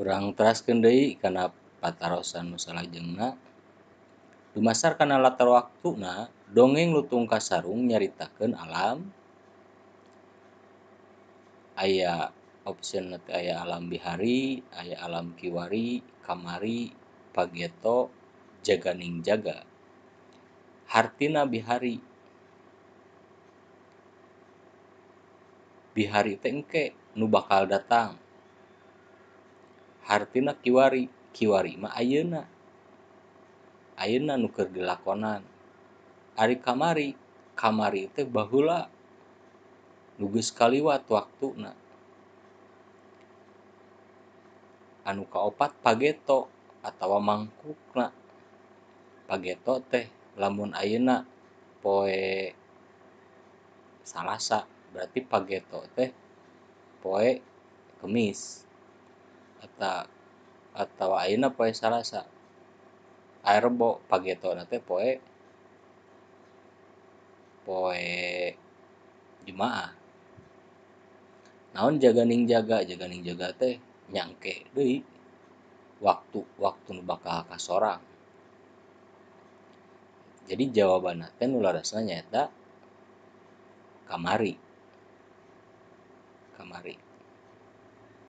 Urang teraskeun deui kana patarosan nu salajengna. Dumasar kana latar waktuna, dongeng Lutung Kasarung nyaritakeun alam aya option teh aya alam bihari, aya alam kiwari, kamari, pageto, jaganing jaga. Hartina bihari. Bihari teh engke nu bakal datang. Hartina kiwari, kiwari mah ayeuna. Ayeuna nu keur dilakonan. Ari kamari, kamari teh baheula nu geus kaliwat waktuna. Anu kaopat pageto atawa mangkukna. Pageto teh lamun ayeuna poe Salasa, berarti pageto teh poe Kemis. Atawa ayeuna poe Salasa, aya Rebo, pagetona teh poe Jumaah. Naon jaganing jaga? Jaganing jaga teh nyangke deui waktu nu bakal kasorang. Jadi jawabanna teh nu leresna nyaeta kamari. Kamari.